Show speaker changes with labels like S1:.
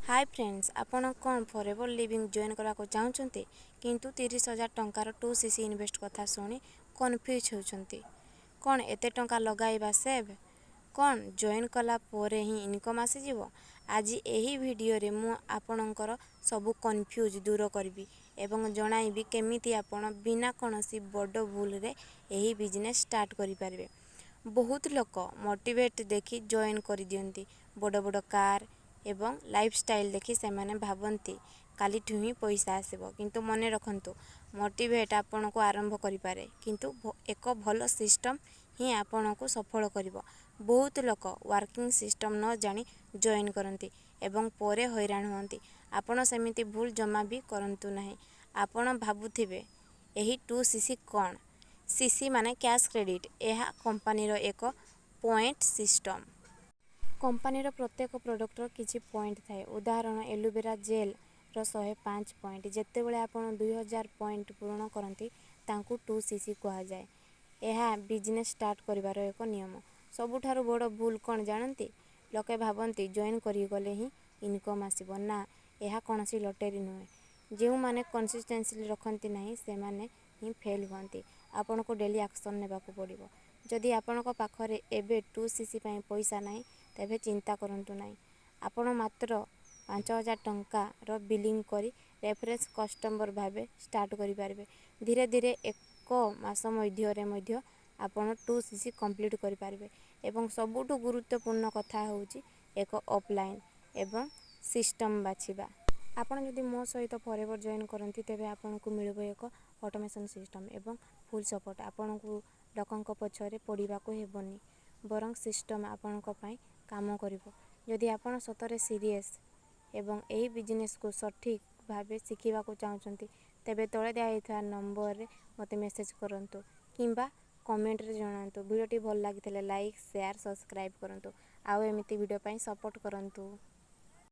S1: ହାଏ friends, ଆପଣ କ'ଣ forever living join କରିବାକୁ ଚାହୁଁଛନ୍ତି, କିନ୍ତୁ 30,000 ଟଙ୍କାର 2CC invest କଥା ଶୁଣି କନଫ୍ୟୁଜ୍ ହେଉଛନ୍ତି? କ'ଣ ଏତେ ଟଙ୍କା ଲଗାଇବା ସେଫ୍? କ'ଣ ଜଏନ୍ କଲା ପରେ ହିଁ ଇନକମ୍ ଆସିଯିବ? ଆଜି ଏହି ଭିଡ଼ିଓରେ ମୁଁ ଆପଣଙ୍କର ସବୁ କନଫ୍ୟୁଜ୍ ଦୂର କରିବି ଏବଂ ଜଣାଇବି କେମିତି ଆପଣ ବିନା କୌଣସି ବଡ଼ ଭୁଲରେ ଏହି ବିଜନେସ୍ ଷ୍ଟାର୍ଟ କରିପାରିବେ। ବହୁତ ଲୋକ ମୋଟିଭେଟ୍ ଦେଖି ଜଏନ୍ କରିଦିଅନ୍ତି। ବଡ଼ ବଡ଼ କାର୍ ଏବଂ ଲାଇଫଷ୍ଟାଇଲ୍ ଦେଖି ସେମାନେ ଭାବନ୍ତି କାଲିଠୁ ହିଁ ପଇସା ଆସିବ। କିନ୍ତୁ ମନେ ରଖନ୍ତୁ, ମୋଟିଭେଟ୍ ଆପଣଙ୍କୁ ଆରମ୍ଭ କରିପାରେ, କିନ୍ତୁ ଏକ ଭଲ ସିଷ୍ଟମ୍ ହିଁ ଆପଣଙ୍କୁ ସଫଳ କରିବ। ବହୁତ ଲୋକ ୱାର୍କିଂ ସିଷ୍ଟମ୍ ନ ଜାଣି ଜଏନ୍ କରନ୍ତି ଏବଂ ପରେ ହଇରାଣ ହୁଅନ୍ତି। ଆପଣ ସେମିତି ଭୁଲ ଜମା ବି କରନ୍ତୁ ନାହିଁ। ଆପଣ ଭାବୁଥିବେ, ଏହି 2CC କ'ଣ? ସିସି ମାନେ କ୍ୟାସ୍ କ୍ରେଡ଼ିଟ୍। ଏହା କମ୍ପାନୀର ଏକ ପଏଣ୍ଟ ସିଷ୍ଟମ୍। କମ୍ପାନୀର ପ୍ରତ୍ୟେକ ପ୍ରଡ଼କ୍ଟର କିଛି ପଏଣ୍ଟ ଥାଏ। ଉଦାହରଣ, ଏଲୋଭେରା ଜେଲ୍ର 105 ପଏଣ୍ଟ। ଯେତେବେଳେ ଆପଣ 2000 ପଏଣ୍ଟ ପୂରଣ କରନ୍ତି, ତାଙ୍କୁ 2CC କୁହାଯାଏ। ଏହା ବିଜନେସ୍ ଷ୍ଟାର୍ଟ କରିବାର ଏକ ନିୟମ। ସବୁଠାରୁ ବଡ଼ ଭୁଲ କ'ଣ ଜାଣନ୍ତି? ଲୋକେ ଭାବନ୍ତି ଜଏନ୍ କରିଗଲେ ହିଁ ଇନକମ୍ ଆସିବ। ନା, ଏହା କୌଣସି ଲଟେରୀ ନୁହେଁ। ଯେଉଁମାନେ କନସିଷ୍ଟେନ୍ସି ରଖନ୍ତି ନାହିଁ, ସେମାନେ ହିଁ ଫେଲ୍ ହୁଅନ୍ତି। ଆପଣଙ୍କୁ ଡେଲି ଆକ୍ସନ୍ ନେବାକୁ ପଡ଼ିବ। ଯଦି ଆପଣଙ୍କ ପାଖରେ ଏବେ 2CC ପାଇଁ ପଇସା ନାହିଁ, ତେବେ ଚିନ୍ତା କରନ୍ତୁ ନାହିଁ। ଆପଣ ମାତ୍ର 5000 ଟଙ୍କାର ବିଲିଂ କରି ରେଫରେନ୍ସ କଷ୍ଟମର ଭାବେ ଷ୍ଟାର୍ଟ କରିପାରିବେ। ଧୀରେ ଧୀରେ ଏକ ମାସ ମଧ୍ୟରେ ମଧ୍ୟ ଆପଣ 2CC complete କରିପାରିବେ। ଏବଂ ସବୁଠୁ ଗୁରୁତ୍ୱପୂର୍ଣ୍ଣ କଥା ହେଉଛି ଏକ ଅପଲାଇନ୍ ଏବଂ ସିଷ୍ଟମ୍ ବାଛିବା। ଆପଣ ଯଦି ମୋ ସହିତ ଫରେଭର୍ ଜଏନ୍ କରନ୍ତି, ତେବେ ଆପଣଙ୍କୁ ମିଳିବ ଏକ ଅଟୋମେସନ୍ ସିଷ୍ଟମ୍ ଏବଂ ଫୁଲ୍ ସପୋର୍ଟ। ଆପଣଙ୍କୁ ଲୋକଙ୍କ ପଛରେ ପଡ଼ିବାକୁ ହେବନି, ବରଂ ସିଷ୍ଟମ୍ ଆପଣଙ୍କ ପାଇଁ କାମ କରିବ। ଯଦି ଆପଣ ସତରେ ସିରିୟସ୍ ଏବଂ ଏହି ବିଜନେସ୍କୁ ସଠିକ୍ ଭାବେ ଶିଖିବାକୁ ଚାହୁଁଛନ୍ତି, ତେବେ ତଳେ ଦିଆଯାଇଥିବା ନମ୍ବରରେ ମୋତେ ମେସେଜ୍ କରନ୍ତୁ କିମ୍ବା କମେଣ୍ଟରେ ଜଣାନ୍ତୁ। ଭିଡ଼ିଓଟି ଭଲ ଲାଗିଥିଲେ ଲାଇକ୍, ସେୟାର, ସବସ୍କ୍ରାଇବ୍ କରନ୍ତୁ ଆଉ ଏମିତି ଭିଡ଼ିଓ ପାଇଁ ସପୋର୍ଟ କରନ୍ତୁ।